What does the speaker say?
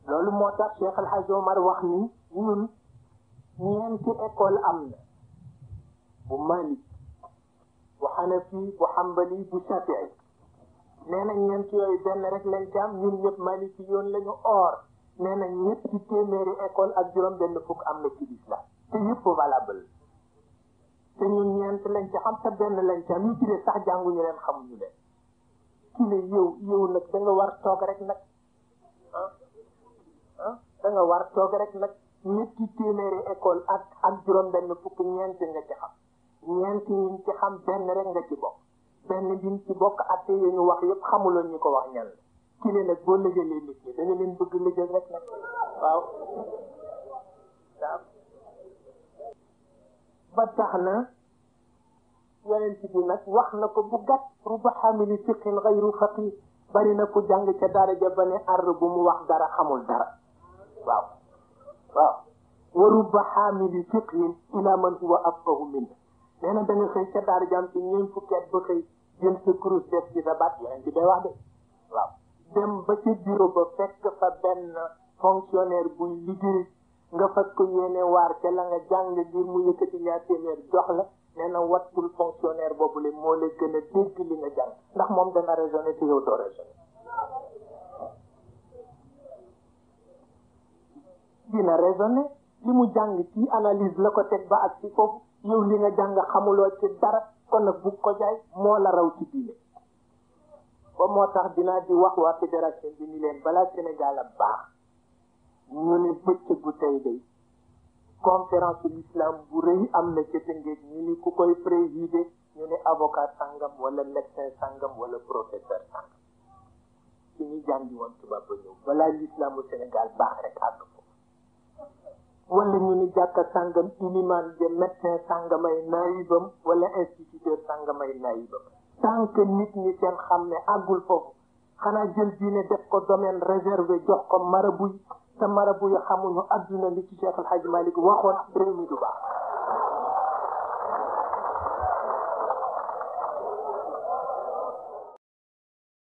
loolu moo tax Cheikh El Hadj Omar wax ni ñun ñeenti école am na bu Malik bu Hanafi bu Hanbali bu Shafii nee na ñeent yooyu benn rek lañ ci am ñun ñëpp Maliki yoon la ñu or nee na ñetti téeméeri école ak juróom benn fukk am na ci l'islam te yëpp valable te ñun ñeent lañ ci xam te benn lañ ci am ñu ci des sax jànguñu leen xamuñu leen ki ne yow nag da nga war toog rek nag da nga war toog rek nag ñetti téeméeri école ak juróom benn fukk ñeent nga ci xam ñeent ñi ci xam benn rek nga ci bokk benn biñ ci bokk atte yi ñu wax yëpp xamuloon ñu ko wax ñan la ki ne nag boo lëjalee nit ñi da nga leen bëgg lëjal rek nag waaw ba tax na yonent bi nag wax na ko bu gàtt ruba xamili fiqin gayru faqih bari na ku jàng ca daraja ba ne ar bu mu wax dara xamul dara waaw wa ruba xamili fiqin ila man huwa afqahu min nee na da nga xëy ca darajaam ci ñeent fukkeet ba xëy jël sa kurus def ci sa baat yonent bi day wax de waaw dem ba ca bureau ba fekk fa benn fonctionnaire buy liggéey nga fas ko yéene waar ca la nga jàng ngir mu yëkkati ñaar téeméer jox la nee na wattul fonctionnaire boobu le moo la gën a dégg li nga jàng ndax moom dana raisonné te yow doo raisonné dina raisonné li mu jàng ci analyse la ko teg ba ak ci foofu yow li nga jàng xamuloo ci dara kon nag bu ko jaay moo la raw ci diine ba moo tax dinaa di wax waa fédération bi ni leen balaa Sénégal a baax ñu ne bëccëgu tey day conférence de l'islam bu rëy am na ca Tëngéej ñu ni ku koy présider ñu ne avocat sangam wala médecin sangam wala professeur sangam ci ñu jàngi woon tubaab ba ñëw balaa l'islamu Sénégal baax rek àgg foofu wala ñu ni jàkka sangam iliman de médecin sangamay naayibam wala instituteur sangamay naayibam tant que nit ñi seen xam ne àggul foofu xanaa jël diine def ko domaine réservé jox ko marabu yi te marabu yi xamuñu adduna li ci Cheikh El Hadj Malick waxoon réew mi du baax